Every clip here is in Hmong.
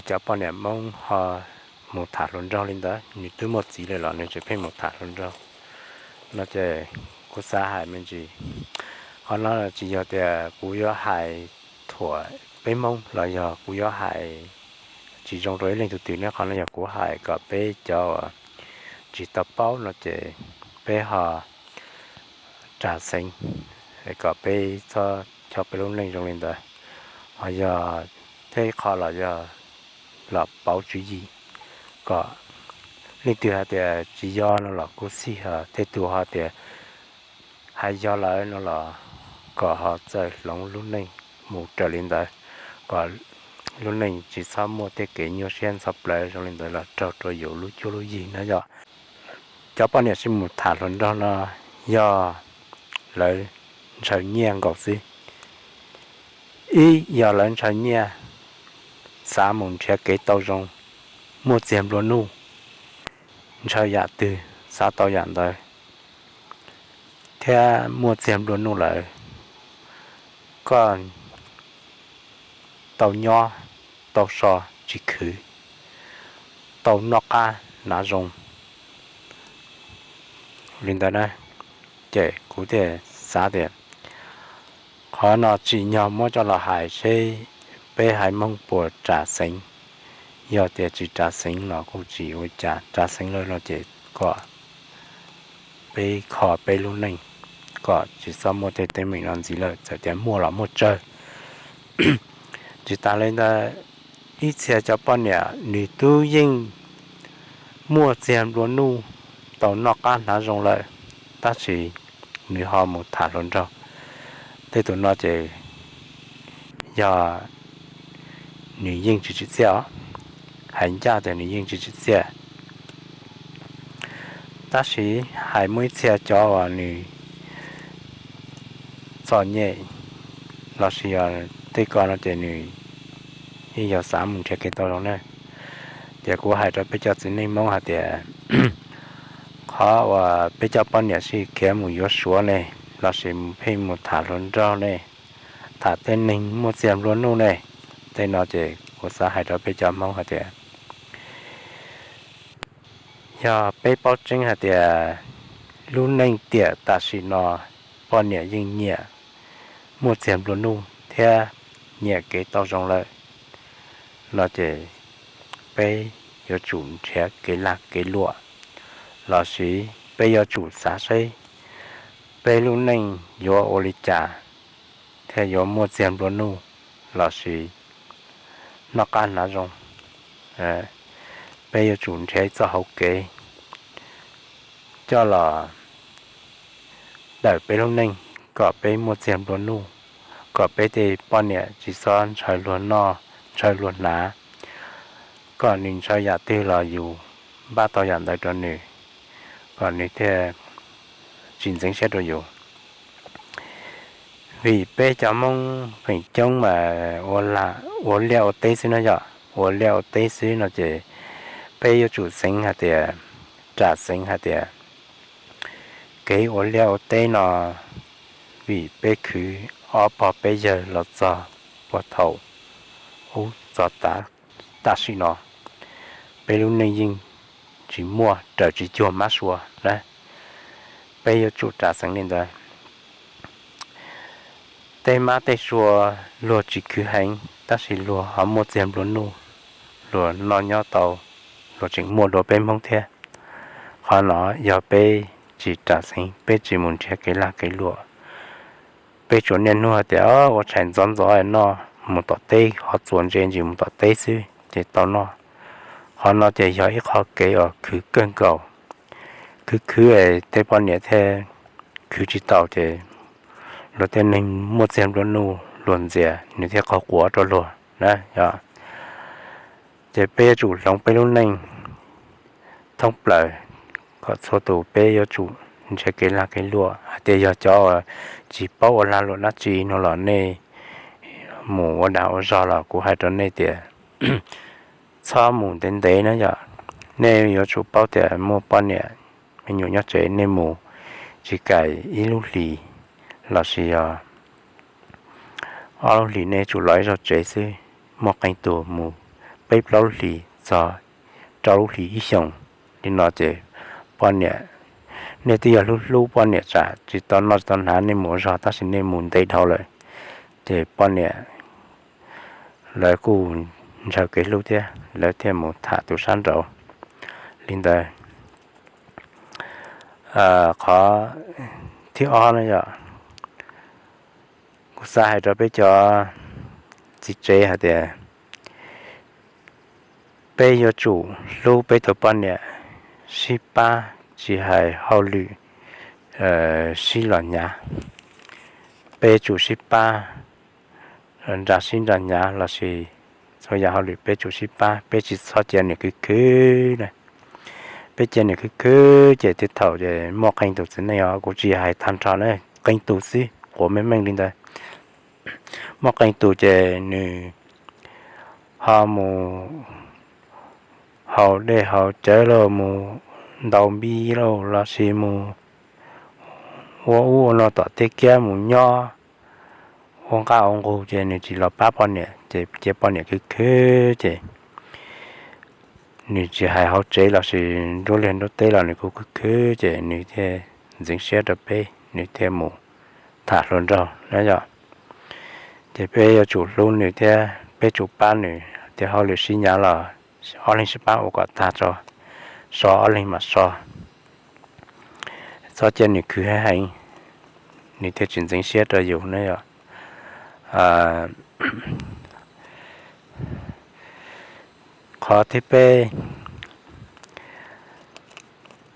Cov poj niam Hmoob ho mus tham hluas nraug li ntawd, nws twb muaj txiv lawm los nws tseem pheej mus tham hluas nraug no ces kuv xav hais me ntsis. Qhov no tsis yog tias kuv yuav hais thuam peb Hmoob los yog kuv yuav hais tsis zoo rau ib leej twg twg ne, qhov no yog kuv hais kom peb cov uas tsis tau paub no ces peb ho ras xeev kom peb txhob coj peb lub neej zoo li ntawd. Ho yog thiab ib qho los yog los pauv tswv yim kom leej twg hais tias tsis yog no los kuj xij, ho tej tus ho tias hais yog lawm no los kom ho txawj hloov lub neej mus raws li ntawd, kom lub neej tsis txhob muaj tej kev nyuaj siab ntxhov plawv zoo li ntawd los raug rau yus lub cuab lub yig na yom. Cov poj niam sib mus tham hluas nraug no yog lawv ntshaw nyiaj nkaus xwb. Ib yog lawv ntshaw nyiaj, xav mus nrhiav kev tau zoo, muaj txiag nplua nuj, ntshaw yam twg xav tau yam ntawd, thiab muaj txiag nplua nuj lawm koj tau nyob, tau so tsis khwv, tau noj qab hnav zoo li ntawd na. Ces kuv thiaj xav tias qhov no tsim nyog muab coj los hais seb peb haiv Hmoob puas ras xeev. Yog tias tsis ras xeev los kuj tsis ua cas, ras xeev lawm no ces kom peb kho peb lub neej, kom tsis txhob muaj tej teeb meem no ntxiv lawm, txawm tias muaj los muaj tsawg. Tsis tas li ntawd, ib txhia cov poj niam nws twb yeej muaj txiag nplua nuj, tau noj qab hnav zoo lawm, tab sis nws ho mus tham hluas nraug. Tej tus no ces yog nws yeej tsis tsim txiaj os, hais ncaj tias nws yeej tsis tsim txiaj. Tab sis hais muaj ib txhia cov uas nws txom nyem lossis yog tej ko no ces nws yeej yog xav mus nrhiav kev tau zoo na. Ces kuv hais rau peb cov txiv neej Hmoob hais tias qhov uas peb cov poj niam sib khiav mus yuav Suav ne, lossis mus pheej mus tham hluas nraug ne, tham tej neeg muaj txiag nplua nuj ne, tej no ces kuv xav hais rau peb cov Hmoob hais tias yog peb paub tseeb hais tias lub neej tiam tam sim no poj niam yeej nyiam muaj txiag nplua nuj thiab nyiam kev tau zoo lawm no ces peb yuav tsum nrhiav kev lag kev luam, lossis peb yuav tsum xav seb peb lub neej yuav ua li cas thiaj yuav muaj txiag nplua nuj lossis noj qab hnav zoo. Peb yuav tsum nrhiav txoj hauv kev coj los tawm peb lub neej kom peb muaj txiag nplua nuj, kom peb tej poj niam tsis txhob ntshaw luag noj ntshaw luag hnav, kom nws ntshaw yam twg los yus npaj tau yam ntawd rau nws, kom nws thiaj tsis ntxeev siab rau yus. Vim peb cov Hmoob feem coob mas ua liaj ua teb xwb no yom, ua liaj ua teb xwb no ces peb yuav tsum xeev hais tias, ram xeev hais tias kev ua liaj ua teb no vim peb khwv ob pog peb yawg los txog puag thaum ub txog tav tam sim no, peb lub neej yeej tsis muaj raws tsis cuag mab sua na. Peb yuav tsum ram xeev li ntawd. Tej mab tej sua luag tsis khwv heev tab sis luag ho muaj txiag nplua nuj, luag noj nyob tau, luag tseem muaj dua peb Hmoob thiab. Qhov no yog peb tsis ram xeev, peb tsis mus nrhiav kev lag kev luam, peb tsuas niaj hnub hais tias ua tshais ntxov ntxov noj, mus tom teb ho txuas ntse ntsis mus tom teb xwb ces tau noj. Qhov no ces yog ib qho kev uas khwv kawg nkaus. Khwv khwv es tej poj niam thiaj khwv tsis tau ces luag tej neeg muaj txiag nplua nuj luag ntxias nws thiaj qaug quav rau luag na yom. Ces peb yuav tsum hloov peb lub neej thoob plaws kom txhua tus peb yuav tsum nrhiav kev lag kev luam. Hais tias yog cov uas tsis paub ua lag luam dab tsi no los nej mus ua dag ua zog los kuv hais rau nej tias txhob mus ntev ntev na yom. Nej yuav tsum paub tias muaj poj niam me nyuam nyob tsev, nej mus tsis kaim ib lub hlis lossis yog ob lub hlis nej tsum los ib zaug tsev xwb. Muaj qee tus mus peb plaub hlis txog rau lub hlis ib xyoos li no ces poj niam, nej twb yog hlub hlub poj niam tsam tsis tau noj tsis tau hnav nej mus ua zog tab sis nej mus ntev dhau lawm. Ces poj niam lawv kuj ntshaw kev hlub thiab lawv thiaj mus tham tus sab nraud li ntawd. Qhov thib ob no yog kuv xav hais rau peb cov txiv tsev hais tias peb yuav tsum hlub peb tus poj niam sib pab, tsis hais hauj lwm sib los hnyav. Peb tsum sib pab nra sib nra hnyav lossis txhua yam hauj lwm peb tsum sib pab, peb tsis txhob cia nws khwv khwv na. Peb cia nws khwv khwv ces tej thaum ces muaj qee tus txiv neej os, kuv tsis hais tag nrho na, qee tus xwb quav meej meej li ntawd. Muaj qee tus ces nws ho mus haus dej haus cawv lauj, mus ntaus npi lauj, lossis mus ua ub ua no tom tej kiab mus nyob ua nqaj ua nqug ces nws tsis los pab poj niam ces cia poj niam khwv khwv ces nws tsis hais hauv tsev lossis nruab liaj nruab teb los nws kuj khwv khwv ces nws thiaj ntxeev siab rau peb, nws thiaj mus tham hluas nraug na yom. Ces peb yuav tsum hlub nws thiab peb tsum pab nws, tias hauj lwm sib hnyav los ob leeg sib pab ua kom tag tso, so ob leeg mam so. Txhob cia nws khwv heev heev, nws thiaj tsis ntxeev siab rau yus na yom. Qhov thib peb,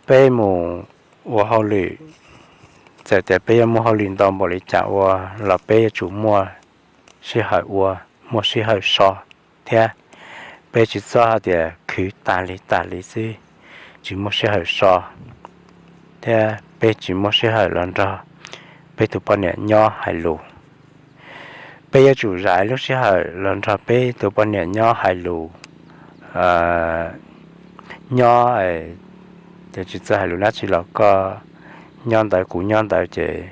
peb mus ua hauj lwm, txawm tias peb yuav muaj hauj lwm ntau npaum li cas ua los peb yuav tsum muaj sij hawm ua, muaj sij hawm so thiab. Peb tsis txhob hais tias khwv tas li tas li xwb, tsis muaj sij hawm so thiab peb tsis muaj sij hawm los nrog peb tus poj niam nyob hais lus. Peb yuav tsum zam lub sij hawm los nrog peb tus poj niam nyob hais lus, nyob, ces tsis txawj hais lus dab tsi los koj nyob ntawd kuv nyob ntawd ces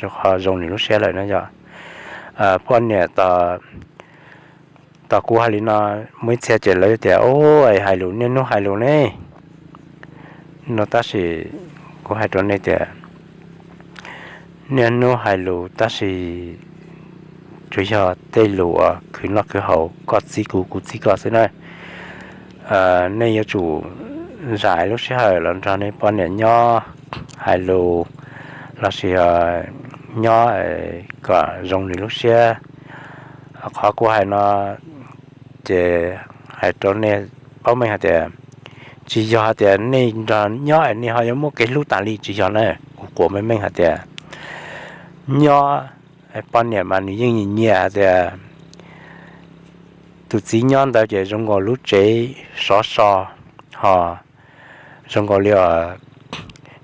rau qhov zoo nws lub siab lawm na yom. Poj niam, tos kuv hais li no, muaj ib txhia ces lawv tias, u, hais lus niaj hnub hais lus ne no, tab sis kuv hais rau nej tias niaj hnub hais lus tab sis tsuas yog tej lus uas khwv noj khwv haus, koj txib kuv kuv txib koj xwb na. Nej yuav tsum zam lub sij hawm los nrog nej poj niam nyob hais lus lossis nyob kom zoo nws lub siab. Qhov kuv hais no ces hais rau nej paub meej hais tias tsis yog hais tias nej nrog nyob es nej ho yuav muaj kev hlub tas li, tsis yog na. Kuv quas meej meej hais tias nyob poj niam mas nws yeej nyiam nyiam hais tias tus txiv nyob ntawd ces zoo nkaus lub tsev sov so, ho zoo nkaus li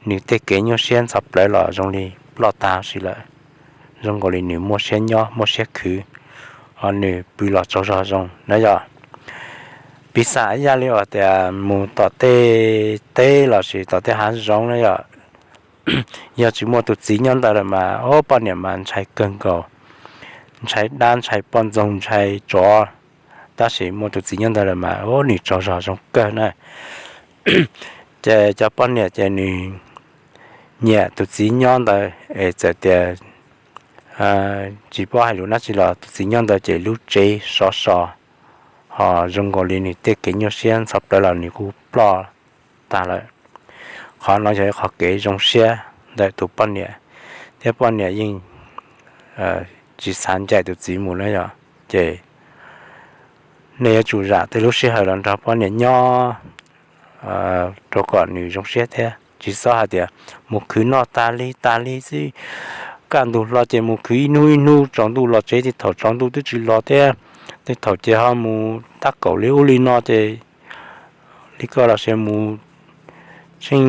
nws tej kev nyuaj siab ntxhov plawv los zoo li ploj tag si lawm, zoo nkaus li nws muaj siab nyob muaj siab khwv, ho nws pw los tsaug zog zoo na yom. Piv xam ib yam li uas tias mus tom tej teb lossis tom tej hav zoov na yom, yog tsis muaj tus txiv nyob ntawd lawm mas o poj niam mas ntshai kawg nkaus, ntshai dab ntshai poj ntxoog ntshai tsov, tab sis muaj tus txiv nyob ntawd lawm mas o nws tsaug zog zoo kawg na. Ces cov poj niam ces nws nyiam tus txiv nyob ntawd es txawm tias tsis paub hais lus dab tsi los tus txiv nyob ntawd ces lub tsev sov so, ho zoo nkaus li nws tej kev nyuaj siab ntxhov plawv los nws kuj ploj tag lawm. Qhov no yog ib qhov kev zoo siab ntawm tus poj niam, thiab poj niam yeej tsis xav ncaim tus txiv mus na yom. Ces nej yuav tsum zam tej lub sij hawm los nrog poj niam nyob rau kom nws zoo siab thiab. Tsis txhob hais tias mus khwv noj tas li tas li xwb, kaj ntug hlo ces mus khwv ib hnub ib hnub, tsaus ntuj los tsev tej thaum tsaus ntuj twb tsis los thiab, tej thaum ces ho mus tab kaum li ub li no ces li koj los sis mus tsheej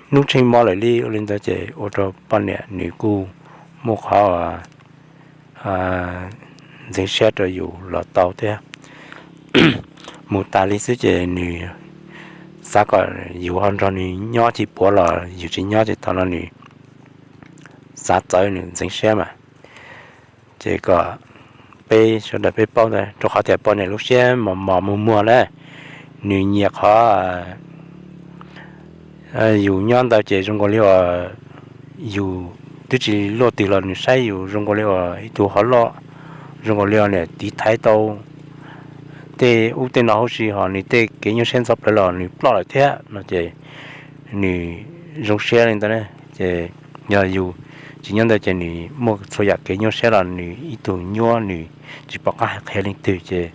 hnub tsheej hmo lawm li ua li ntawd ces ua rau poj niam nws kuj muaj qhov ntxeev siab rau yus los tau thiab. Mus tas li xwb ces nws xav kom yus ho nrog nws nyob cim puav los yus tsis nyob ces thaum no nws xav txawv nws ntxeev siab mas. Ces kom peb sawv daws peb paub ntawd, rau qhov tias poj niam lub siab mos mos muag muag na, nws nyiam qhov yus nyob ntawd ces zoo nkaus li uas yus twb tsis luaj twg los nws saib yus zoo nkaus li uas ib tug hov loj, zoo nkaus li uas niam tiv thaiv tau tej ub tej no huv si, ho nws tej kev nyuaj siab ntxhov plawv los nws ploj lawm thiab no ces nws zoo siab li ntawd. Ces yog yus tsis nyob ntawd ces nws muaj txhua yam kev nyuaj siab los nws ib tug nyuaj, nws tsis pom qab hais qhia leej twg ces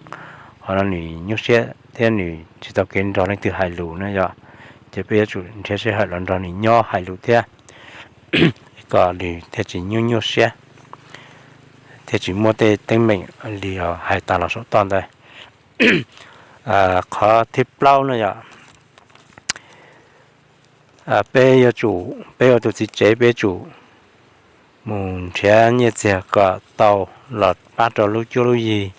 qhov no nws nyuaj siab thiab nws tsis tau kev nrog leej twg hais lus na yom. Ces peb yuav tsum nrhiav sij hawm los nrog nws nyob hais lus thiab, kom nws thiaj tsis nyuaj nyuaj siab, thiaj tsis muaj tej teeb meem li hais tas los saum toj ntawd. Qhov thib plaub no yom, peb yuav tsum, peb ua tus txiv tsev peb yuav tsum mus nrhiav nyiaj txiag kom tau los pab rau lub cuab lub yig.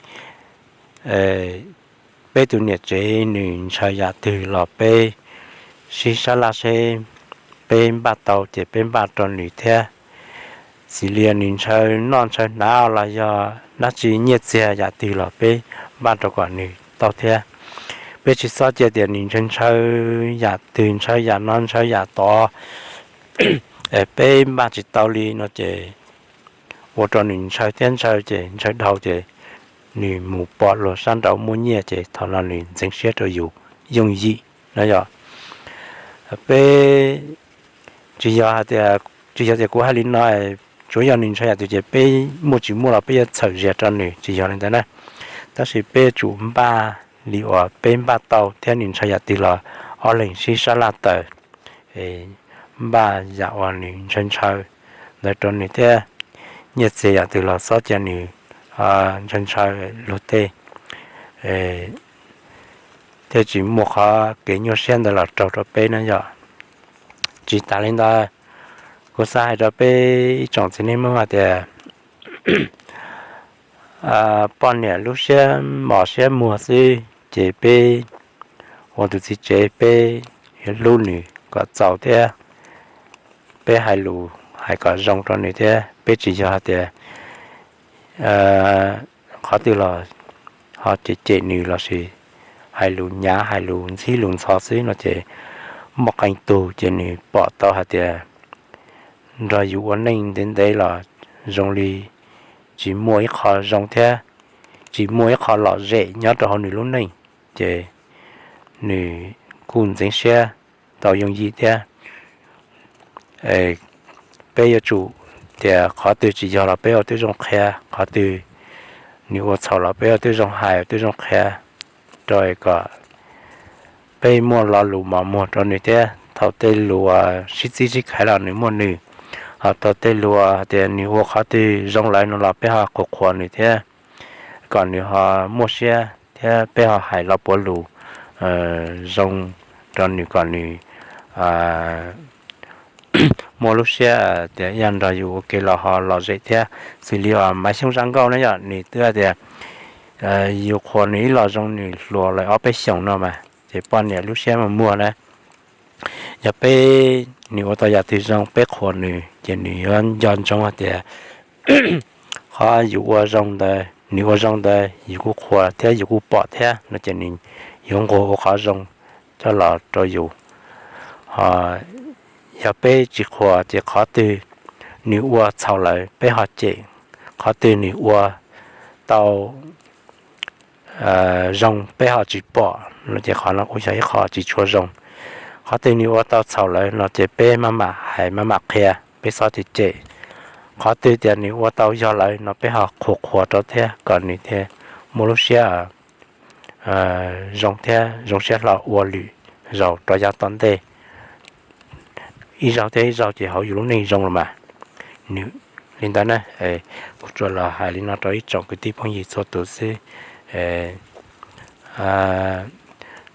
Peb tus niam tsev nws ntshaw yam twg los peb sib sab laj seb peb npaj tau ces peb npaj rau nws thiab. Xws li nws ntshaw noj ntshaw hnav los yog dab tsi nyiaj txiag yam twg los peb npaj rau kom nws tau thiab. Peb tsis txhob cia tias nws ntshaw ntshaw yam twg, ntshaw yam no ntshaw yam tod, peb npaj tsis tau li no ces ua rau nws ntshaw thiab ntshaw ces ntshaw dhau ces nws mus pom luag sab nraud muaj nyiaj ces thaum no nws ntxeev siab rau yus yooj yim no yom. Peb tsis yog hais tias, tsis yog tias kuv hais li no, tsuav yog nws ntshaw yam twg ces peb muaj tsis muaj los peb yuav txhawm zias rau nws, tsis yog li ntawd na. Tab sis peb yuav tsum npaj li uas peb npaj tau thiab nws ntshaw yam twg los ob leeg sib sab laj taws, npaj yam uas nws ntshaw ntshaw ntawd rau nws thiab. Nyiaj txiag yam twg los txhob cia nws ntshaw ntshaw luag tej, thiaj tsis muaj qhov kev nyuaj siab ntawd los raug rau peb na yom. Tsis tas li ntawd, kuv xav hais rau peb ib tsoom txiv neej Hmoob hais tias poj niam lub siab mos siab muag xwb ces peb ua tus txiv tsev peb yuav hlub nws kom txaus thiab peb hais lus hais kom zoo rau nws thiab. Peb tsis yog hais tias qhov twg los ho cem cem nws lossis hais lus nyav hais lus ntxhib lus ntxhov xwb no ces muaj qee tug ces nws pom tau hais tias nrog yus ua neej ntev ntev los zoo li tsis muaj ib qho zoo thiab tsis muaj ib qho lom zem nyob rau hauv nws lub neej, ces nws kuj ntxeev siab tau yooj yim thiab. Peb yuav tsum tias qhov twg tsis yog los peb ua tib zoo qhia, qhov twg nws ua txhaum los peb ua tib zoo hais ua tib zoo qhia rau kom peb muaj lo lus mos muag rau nws thiab. Thaum tej lus sib txib sib khaiv los nws muaj nws, ho thaum tej lus tias nws ua qhov twg zoo lawm no los peb ho qhuas qhuas nws thiab kom nws ho muaj siab thiab peb ho hais lo puav lus zoo rau nws kom nws muaj lub siab tias ib yam nrog yus ua ke los ho lom zem thiab. Xws li uas Maiv Xyooj zaj nkauj na yom, nws twb hais tias yus qhuas nws ib los zoo nws hluas lawm ob peb xyoos no mas, ces poj niam lub siab mas muag na. Yog peb, nws ua tau yam twg zoo peb qhuas nws ces nws yuav nco ntsoov hais tias qhov yus ua zoo ntawd, nws ua zoo ntawd yus kuj qhuas thiab yus kuj pom thiab no ces nws yuav nquag ua qhov zoo coj los rau yus. Ho yog peb tsis qhuas ces qhov twg nws ua txhaum lawm peb ho cem, qhov twg nws ua tau zoo peb ho tsis pom no ces qhov no kuj yog ib qho tsis tshua zoo. Qhov twg nws ua tau txhaum lawm no ces peb maj mam hais maj mam qhia, peb txhob cem cem. Qhov twg tias nws ua tau yog lawm no peb ho qhuas qhuas rau thiab kom nws thiaj muaj lub siab zoo thiab zoo siab hlo ua lwm zaus rov yav tom ntej. Ib zaug thiab ib zaug ces hauv yus lub neej zoo los mas. Nws li ntawd na, kuv tsuas los hais li no rau ib tsoom kwv tij phooj ywg txhua tus xwb.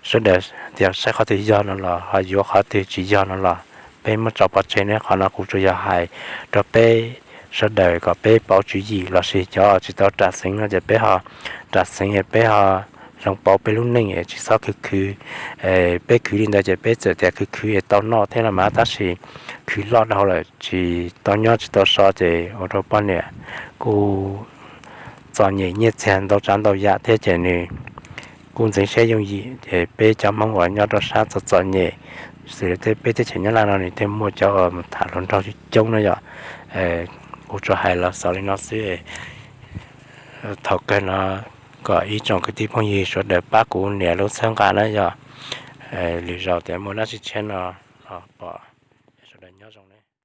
Sawv daws tias saib qhov twg yog no los ho yuav, qhov twg tsis yog no los peb muab tso pov tseg ne. Qhov no kuv tsuas yog hais rau peb sawv daws kom peb pauv tswv yim lossis cov tsis tau ras xeev no ces peb ho ras xeev, peb ho zoo pauv peb lub neej, tsis txhob khwv khwv. Peb khwv li ntawd ces peb txawm tias khwv khwv es tau noj thiab los mas tab sis khwv loj dhau lawm tsis tau nyob tsis tau so ces ua rau poj niam kuj txom nyem nyiaj txiag ntau tsav ntau yam thiab ces nws kuj ntxeev siab yooj yim. Ces peb cov Hmoob uas nyob rau sab txom txom nyem, xws li peb teb chaws Nyab Laj no nws thiaj muaj cov uas mus tham hluas nraug coob coob na yom. Kuv tsuas hais los xaus li no xwb. Thaum kawg no kom ib tsoom kwv tij phooj ywg sawv daws pab kuv nias lub txhawb nqa na yom. Lwm zaus tias muaj dab tsi tshiab no los pom